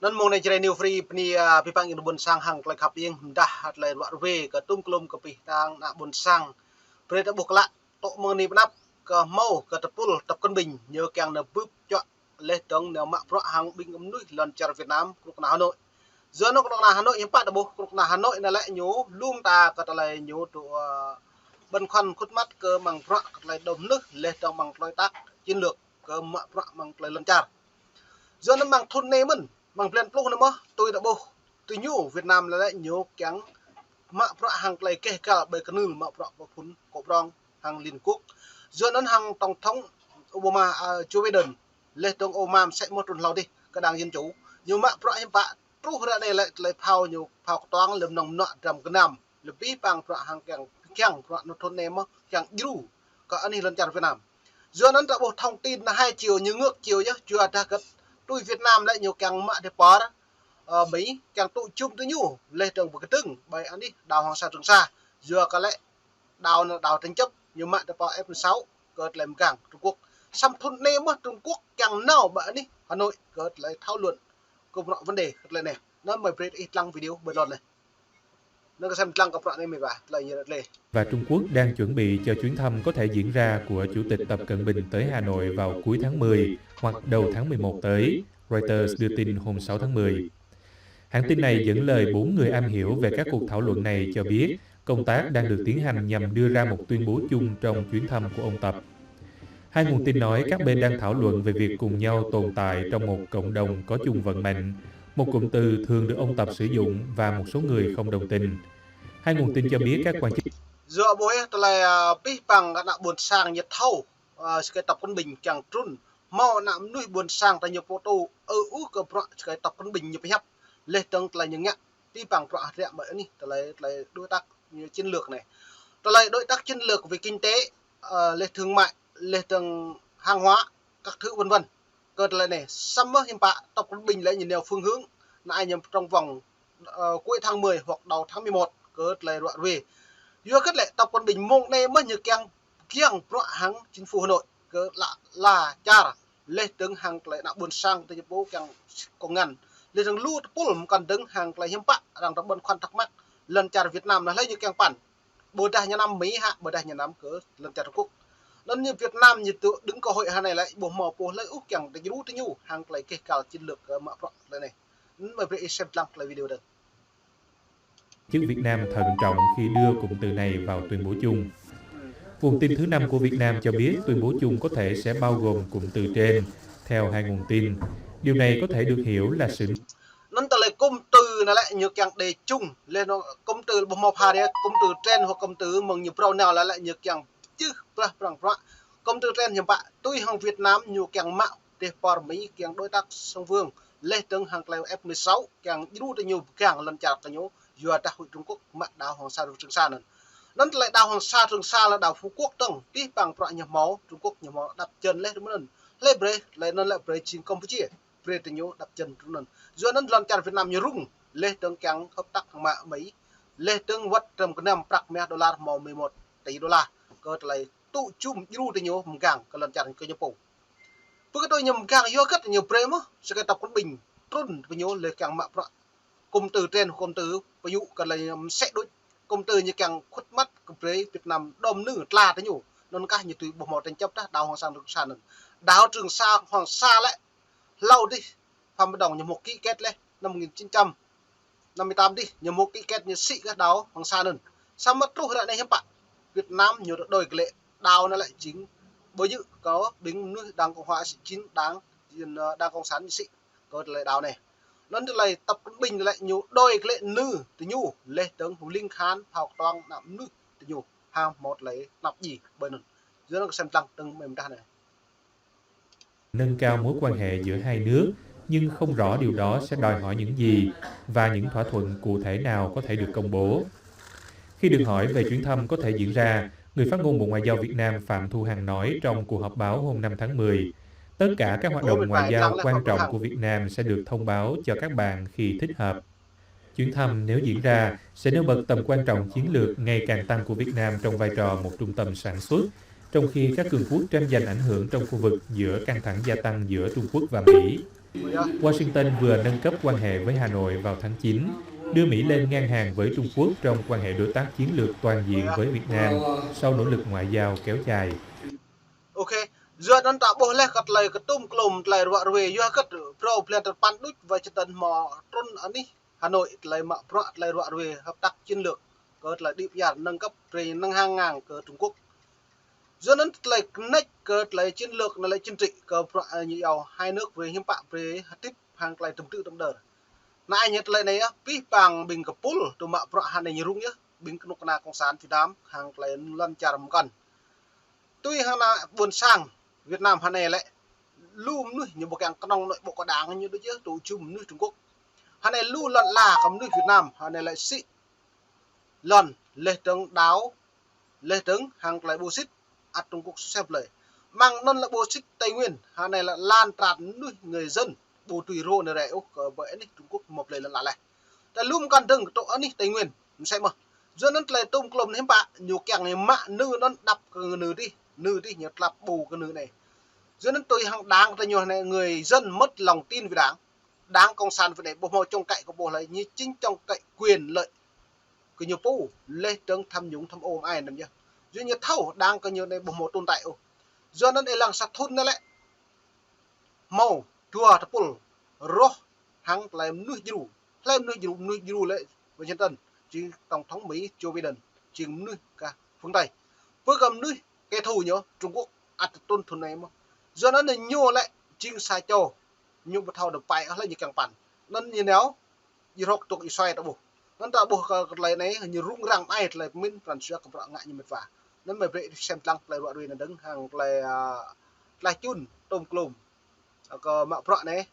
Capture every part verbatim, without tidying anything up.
Anŭn mơ̆ng anai Jrai New Free bơni, a, abih bang ƀing ƀôn sang hăng tơlơi khăp ƀing, mơdah tơlơi ruă ruê kơ tŭm klôm kơ abih bang ană ƀôn sang. Brơi ta ƀuh klă, tŏ mơ̆ng anai pơ anăp kơ hmâo kơ tơpul Tập Cận Bình ñu kiăng nao bưp čuă laih dơ̆ng nao mă bruă hăng ƀing mơnuih lŏn čar Việt Nam, kơnuk kơna Hà Nội. Yua anŭn kơnuk kơna Hà Nội hiư̆m pă ta ƀuh, kơnuk kơna Hà Nội anai lĕ ñu lŏm ta kơ tơlơi ñu tŭ, a, băn khoăn khut măt kơ mơ̆ng bruă kơ tơlơi đom nưh laih dơ̆ng mơ̆ng tơlơi đối tác chiến lược kơ mă bruă mơ̆ng tơlơi lŏn čar. Yua anŭn mơ̆ng thŭn anai mơ̆n, mơ̆ng blan pluh anai mơ̆n, tui ta ƀuh, tui ñu Việt Nam lĕ ñu kiăng mă bruă hăng tơlơi keh kal ƀơi kơnưl mă bruă pơ phŭn kơ prong hăng Liên Quốc. Yua anŭn hăng Tổng thống Obama, a, Joe Biden, laih dơ̆ng Obama mơsĕ mơ̆ trŭn hlâo dih kơ đảng Dân Chủ. Ñu mă bruă hiư̆m pă, truh ră anai lĕ tơlơi phao ñu phao kơtuang lơ̆m nong mơnuă dram gơnam. Lơ̆m abih bang bruă hăng kiăng, kiăng bruă anŭn thŭn anai mơ̆n kiăng djru kơ anih lŏn čar Việt Nam. Yua anŭn ta ƀuh thông tin anai hai chiều, ñu ngược chiều yơh, yua dah kơ tui Việt Nam lĕ ñu kiăng mă depor, ơ, Mỹ, kiăng tŭ jum tơ ñu, laih dơ̆ng pơkơdơ̆ng ƀơi anih đảo Hoàng Sa Trường Sa. Yua kơ lĕ đảo anŭn đảo tranh chấp, ñu mă depor F mười sáu kơ tơlơi mơgang Trung Quốc. Samơ̆ thŭn anai mơ̆n Trung Quốc kiăng nao ƀơi anih Hà Nội kơ tơlơi thảo luận kơ bruă vấn đề kơ tơlơi anai. Anŭn mơi brơi ih lăng video ƀơi lŏn anai. Anŭn kơ sem lăng kơ bruă anai mơi ƀă, tơlơi ñu ră lĕ. Và Trung Quốc đang chuẩn bị cho chuyến thăm có thể diễn ra của Chủ tịch Tập Cận Bình tới Hà Nội vào cuối tháng mười hoặc đầu tháng mười một tới, Reuters đưa tin hôm sáu tháng mười. Hãng tin này dẫn lời bốn người am hiểu về các cuộc thảo luận này cho biết công tác đang được tiến hành nhằm đưa ra một tuyên bố chung trong chuyến thăm của ông Tập. Hai nguồn tin nói các bên đang thảo luận về việc cùng nhau tồn tại trong một cộng đồng có chung vận mệnh, một cụm từ thường được ông Tập sử dụng và một số người không đồng tình. Hai nguồn tin cho biết các quan chức Yua ƀuh yơh tơlơi, a, abih bang ană ƀôn sang ñu thâo, a, sơkai Tập Cận Bình kiăng trŭn. Hmâo ană mơnuih ƀôn sang ta ñu pơtô, ơ, ư kơ bruă sơkai Tập Cận Bình ñu pơhiăp. Laih dơ̆ng tơlơi ñu ngă, abih bang bruă hơdră ƀơi anih, tơlơi, tơlơi đối tác chiến lược anai. Tơlơi đối tác chiến lược về kinh tế, ơ, laih thương mại, laih dơ̆ng hàng hóa, các thứ vân vân. Kơ tơlơi anai, samơ̆ hiư̆m pă Tập Cận Bình lĕ ñu nao phương hướng, anai ñu trong vòng, ơ, cuối tháng mười hoặc đầu tháng mười một, kơ tơlơi ruă ruê. Yua kơ lĕ Tập Cận Bình mơ̆ng anai mơ̆n ñu kiăng, kiăng bruă hăng chính phủ Hà Nội, kơ lă, lă čar, laih dơ̆ng hăng tơlơi ană ƀôn sang ta ñu pô kiăng kông ngăn. Laih dơ̆ng lu tơpul mơkăn dơ̆ng hăng tơlơi hiư̆m pă, arăng ta băn khoăn thắc mắc, lŏn čar Việt Nam anai lĕ ñu kiăng păn. Ƀôdah ñu năm Mỹ hă, ƀôdah ñu năm kơ lŏn čar Trung Quốc. Anŭn ñu Việt Nam ñu tŭ, đứng cơ hội hă anai lĕ, ƀu hmâo pô hlơi ôh kiăng ta djru tơ ñu, hăng tơlơi keh kal chiến lược kơ mă bruă tơlơi anai. Anŭn mơi brơi ih sem lăng tơlơi video dơ̆ng. Chức Việt Nam thận trọng khi đưa cụm từ này vào tuyên bố chung. Nguồn tin thứ năm của Việt Nam cho biết tuyên bố chung có thể sẽ bao gồm cụm từ trên, theo hai nguồn tin. Điều này có thể được hiểu là sự Anŭn tơlơi cụm từ anai lĕ ñu kiăng đe chung, laih anŭn cụm từ ƀu hmâo pha đe, cụm từ trên hoặc cụm từ mơ̆ng ñu phrâo nao lĕ lĕ ñu kiăng čih prah prăng pră. Cụm từ trên hiư̆m pă, tui hăng Việt Nam ñu kiăng mă depor Mỹ kiăng đối tác song phương, laih dơ̆ng hăng tơlơi F mười sáu kiăng djru tơ ñu pơgang lŏn čar kơ ñu, yua dah huĭ Trung Quốc mă đảo Hoàng Sa Trường Sa anŭn. Anŭn tơlơi đảo Hoàng Sa Trường Sa lĕ đảo Phú Quốc dơ̆ng, abih bang bruă ñu hmâo, Trung Quốc ñu hmâo đăp jăn laih tơ mơ̆n anŭn. Laih brơi, laih anŭn lĕ brơi jing Campuchia, brơi tơ ñu đăp jăn tơ anŭn. Yua anŭn lŏn čar Việt Nam ñu rŭng, laih dơ̆ng kiăng hợp tác hăng mă Mỹ, laih dơ̆ng wơ̆t dram gơnam prăk mah đôlar hmâo mười một tỷ đôlar, kơ tơlơi tŭ jum djru tơ ñu mơgang kơ lŏn čar kơ ñu pô. Pơkơtui ñu mơgang yua kơ ñu brơi mơ̆n, sơkai Tập Cận Bình trŭn pơ ñu laih kiăng mă bruă. Cụm từ trên, cụm từ pơyŭ kơ lĕ mơsĕ đôč. Cụm từ ñu kiăng khut măt kơ brơi Việt Nam đom nư tla tơ ñu. Anŭn kah ñu tui ƀu hmâo tranh chấp dah đảo Hoàng Sa Trường Sa anŭn. Đảo Trường Sa, Hoàng Sa lĕ hlâo dih, Phạm Văn Đồng ñu hmâo ký kết laih, năm một nghìn chín trăm năm mươi tám dih, ñu hmâo ký kết ñu sĭ kơ đảo Hoàng Sa anŭn. Samơ̆ truh ră anai hiư̆m pă, Việt Nam ñu đổi lệ đảo anŭn lĕ jing ƀơi yơh kơ ƀing mơnuih Đảng Cộng hòa sĭ, jing đảng, jing, ơ, Đảng Cộng sản ñu sĭ kơ tơlơi đảo anai. Anŭn tơlơi Tập Cận Bình lĕ ñu đổi lệ nư tơ ñu, laih dơ̆ng hŭ ling khan phao kơtuang ană mơnuih tơ ñu, hăng hmâo tơlơi tơnap djai ƀơi anŭn. Yua anŭn kơ sem lăng dơ̆ng mơ̆ng mơdah anai. Nâng cao mối quan hệ giữa hai nước, nhưng không rõ điều đó sẽ đòi hỏi những gì và những thỏa thuận cụ thể nào có thể được công bố. Khi được hỏi về chuyến thăm có thể diễn ra, người phát ngôn Bộ Ngoại giao Việt Nam Phạm Thu Hằng nói trong cuộc họp báo hôm năm tháng mười, tất cả các hoạt động ngoại giao quan trọng của Việt Nam sẽ được thông báo cho các bạn khi thích hợp. Chuyến thăm nếu diễn ra sẽ nêu bật tầm quan trọng chiến lược ngày càng tăng của Việt Nam trong vai trò một trung tâm sản xuất, trong khi các cường quốc tranh giành ảnh hưởng trong khu vực giữa căng thẳng gia tăng giữa Trung Quốc và Mỹ. Washington vừa nâng cấp quan hệ với Hà Nội vào tháng chín, đưa Mỹ lên ngang hàng với Trung Quốc trong quan hệ đối tác chiến lược toàn diện với Việt Nam sau nỗ lực ngoại giao kéo dài. Ok, yua anŭn ta ƀuh laih kơ tơlơi kơtum klum tơlơi ruă ruê, yua kơ phrâo blan tơpăn đôč Washington hmâo trŭn anih Hà Nội tơlơi mă bruă tơlơi ruă ruê hợp tác chiến lược kơ tơlơi đĭ pơyar nâng cấp brơi ngang hàng kơ Trung Quốc. Yua anŭn tơlơi kơnĕč kơ tơlơi chiến lược anai lĕ chính trị kơ bruă, ơ, ñu iâu hai nước brơi hiư̆m pă brơi hơdip hăng tơlơi tơm tư̆ tơm đơr. Anai ñu tơlơi anai yơh, pih pang ƀing kơpul tŭ mă bruă hơnai ñu rŭng yơh, ƀing kơnuk kơna cộng sản Việt Nam hăng tơlơi lŏn čar mơkăn. Tui hăng anai ƀôn sang Việt Nam hơnai lĕ lu mơnuih ñu ƀu kiăng kơnơ̆ng nội bộ kơ đảng ñu đôč yơh, tŭ jum mơnuih Trung Quốc. Hơnai lu lŏn ala kơ mơnuih Việt Nam hơnai lĕ sĭ lŏn, laih dơ̆ng đảo, laih dơ̆ng hăng tơlơi ƀu sĭt ăt Trung Quốc sĕp lơi. Mơ̆ng anŭn lĕ ƀu sĭt Tây Nguyên, hơnai lĕ lan tràn mơnuih người dân ƀu tui rô ne rê ôh kơ ƀơi anih Trung Quốc mơ̆ plei lŏn ala laih. Tơlơi lŭm kăn dơ̆ng tŭ anih Tây Nguyên, mơsĕ mơ̆. Yua anŭn tơlơi tŭm klum anai hiư̆m pă, ñu kiăng anai mă nư anŭn đăp kơ nư dih, nư dih ñu tlăp ƀu kơ nư anai. Yua anŭn tui hăng đảng tơ ñu anai người dân mất lòng tin với đảng. Đảng Cộng sản Việt Nam ƀu hmâo trông cậy kơ ƀuh lơi, ñu chính trông cậy quyền lợi kơ ñu pô, laih dơ̆ng tham nhũng tham ô mơai anŭn yơh. Yua ñu thâo đảng kơ ñu anai ƀu hmâo tồn tại ôh. Yua anŭn ih lăng sa thŭn anai lĕ hmâo dua tơpul roh hăng tơlơi mơnuih djru. Tơlơi mơnuih djru, mơnuih djru lĕ Washington, jing tổng thống Mỹ Joe Biden, jing mơnuih gah phương Tây. Pơ kơ mơnuih kẻ thù ñu Trung Quốc ăt tŭn thŭn anai mơ̆. Yua anŭn ñu lĕ jing sa čô ñu ƀu thâo đơpai ôh lĕ ñu kiăng păn. Anŭn ñu nao, ñu rŏk tŭk ñu suai ta ƀuh. Anŭn ta ƀuh kơ tơlơi anai ñu rŭng răng mơai tơlơi pơmĭn pran jua kơ bruă ngă ñu mĕt wa. Anŭn mơi brơi sem lăng tơlơi ruă ruê anai dơ̆ng hăng tơlơi, ơ, tơlơi čun tŭm klum kơ mă bruă anai.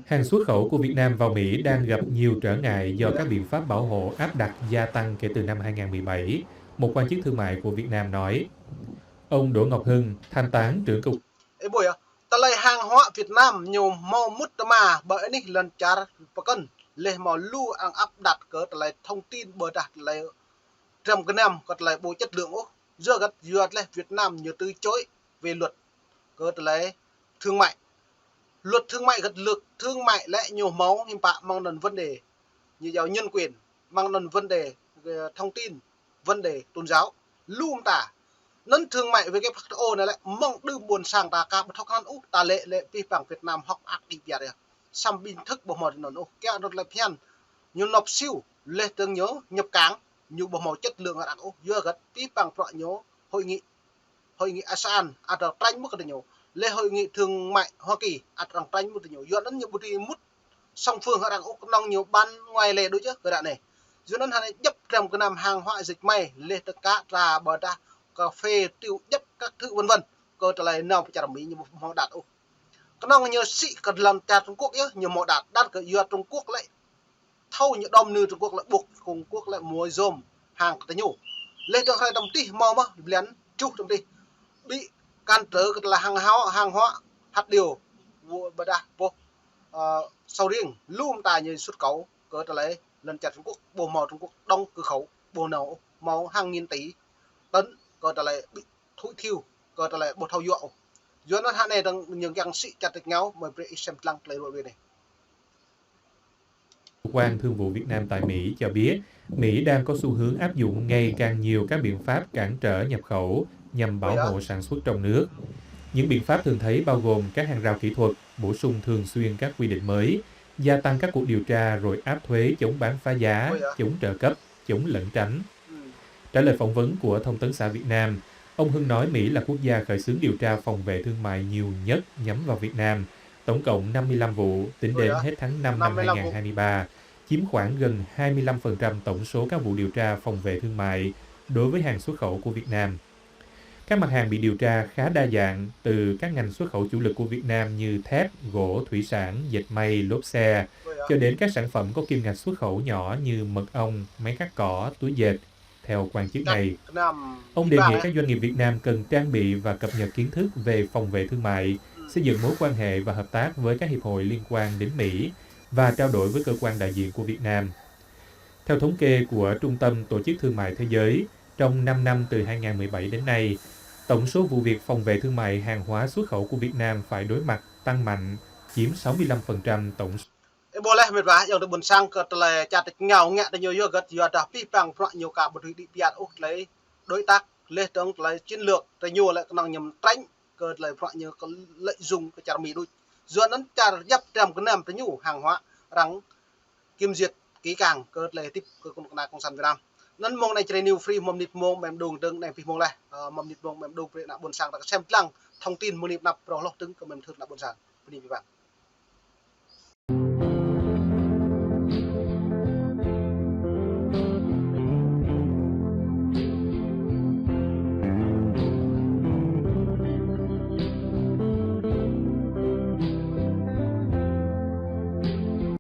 Hàng xuất khẩu của Việt Nam vào Mỹ đang gặp nhiều trở ngại do các biện pháp bảo hộ áp đặt gia tăng kể từ năm hai ngàn mười bảy, một quan chức thương mại của Việt Nam nói. Ông Đỗ Ngọc Hưng, tham tán trưởng cơ Ê ƀuh yơh, tơlơi hàng hóa Việt Nam ñu hmâo mŭt tơma ƀơi anih lŏn čar pơkŏn, laih hmâo lu arăng áp đặt kơ tơlơi thông tin ƀôdah tơlơi dram gơnam kơ tơlơi ƀu chất lượng ôh. Yua hơget, yua laih Việt Nam ñu từ chối về luật kơ tơlơi thương mại. Luật thương mại hơget, luật thương mại lĕ ñu hmâo hiư̆m pă mơ̆ng anŭn vấn đề ñu iâu nhân quyền, mơ̆ng anŭn vấn đề, ơ, thông tin, vấn đề tôn giáo, lu mơta. Anŭn thương mại W T O anai lĕ mơ̆ng đưm ƀôn sang ta aka ƀu thâo krăn ôh, ta lĕ lĕ pih pang Việt Nam hŏk ăt đĭ biă yơh. Samơ̆ ƀing thâo ƀu hmâo tui anŭn ôh, kiăng anŭn tơlơi phiăn ñu nộp siu, laih dơ̆ng ñu nhập cảng, ñu ƀu hmâo chất lượng arăng ôh, yua hơget pih pang bruă ñu hội nghị Hội nghị ASEAN ăt arăng tránh mŭt kơ tơ ñu. Laih Hội nghị Thương mại Hoa Kỳ ăt arăng tránh mŭt tơ ñu. Yua anŭn ñu ƀu dưi mŭt song phương hăng arăng ôh, kơnơ̆ng ñu bán ngoài lẻ đôč yơh kơ ră anai. Yua anŭn hơnai djŏp dram gơnam hàng hóa dệt may, laih dơ̆ng cá tra ƀôdah cà phê, rượu, djŏp các thứ vân vân. Kơ tơlơi nao pơ čar Mi ñu ƀu hmâo đăt ôh. Kơnơ̆ng ñu sĭ kơ lŏn čar Trung Quốc yơh, ñu hmâo đăt, đăt kơ yua Trung Quốc lĕ thâo ñu đom nư Trung Quốc lĕ ƀuh Trung Quốc lĕ mua yôm hàng kơ tơ ñu. Laih dơ̆ng hrơi tơm tih hmâo mơ̆, blan tơjuh tơm tih. Bị cản trở kơ tơlơi hàng hóa, hàng hóa hạt điều, ƀôdah ƀuh, ơ, sầu riêng, lu mơta ñu xuất khẩu kơ tơlơi lŏn čar Trung Quốc, ƀu hmâo Trung Quốc đóng cửa khẩu, ƀu nao, hmâo hàng nghìn tỷ tấn kơ tơlơi bị thối thiu, kơ tơlơi ƀu thâo yua ôh. Yua anŭn hơnai dơ̆ng ñu kiăng sĭ čăt tơ̆ ngao, mơi brơi ih sem lăng tơlơi ruă ruê anai. Cơ quan Thương vụ Việt Nam tại Mỹ cho biết, Mỹ đang có xu hướng áp dụng ngày càng nhiều các biện pháp cản trở nhập khẩu nhằm bảo hộ sản xuất trong nước. Những biện pháp thường thấy bao gồm các hàng rào kỹ thuật, bổ sung thường xuyên các quy định mới, gia tăng các cuộc điều tra rồi áp thuế chống bán phá giá, chống trợ cấp, chống lẩn tránh. Trả lời phỏng vấn của Thông tấn xã Việt Nam, ông Hưng nói Mỹ là quốc gia khởi xướng điều tra phòng vệ thương mại nhiều nhất nhắm vào Việt Nam, tổng cộng năm mươi lăm vụ tính đến hết tháng năm năm hai ngàn hai mươi ba, chiếm khoảng gần hai mươi lăm phần trăm tổng số các vụ điều tra phòng vệ thương mại đối với hàng xuất khẩu của Việt Nam. Các mặt hàng bị điều tra khá đa dạng, từ các ngành xuất khẩu chủ lực của Việt Nam như thép, gỗ, thủy sản, dệt may, lốp xe, cho đến các sản phẩm có kim ngạch xuất khẩu nhỏ như mật ong, máy cắt cỏ, túi dệt, theo quan chức này. Ông đề nghị các doanh nghiệp Việt Nam cần trang bị và cập nhật kiến thức về phòng vệ thương mại, xây dựng mối quan hệ và hợp tác với các hiệp hội liên quan đến Mỹ và trao đổi với cơ quan đại diện của Việt Nam. Theo thống kê của Trung tâm Tổ chức Thương mại Thế giới, trong năm năm từ hai ngàn mười bảy đến nay, Tổng số vụ việc phòng vệ thương mại hàng hóa xuất khẩu của Việt Nam phải đối mặt tăng mạnh, chiếm sáu mươi lăm phần trăm tổng số. Ơ, ƀuh laih mĕt wa, yŏng tơ ƀôn sang kơ tơlơi čar tơčô ngă tơ ñu yua hơgĕt, yua dah pih pang prăk ñu ka ƀu dưi đĭ pioh ôh tơlơi đối tác, laih dơ̆ng tơlơi chiến lược tơ ñu lĕ kơnơ̆ng ñu tránh kơ tơlơi prăk ñu kơ lợi dụng kơ čar Mi đôč. Yua anŭn čar djăp tơm gơnam tơ ñu hàng hóa arăng kiểm duyệt kỹ càng kơ tơlơi tip kơ kơnuk kơna cộng sản Việt Nam. Anŭn mông anai Jrai New Free mơ̆ng mơnit mông mơ̆ng đung dơ̆ng anai pih mông laih, ơ, mơ̆ng mơnit mông mơ̆ng đung brơi ană ƀôn sang ta kơsem lăng thông tin mơnit năp prŏng hloh dơ̆ng kơ mơ̆ng thưr ană ƀôn sang. Bơni pih pang.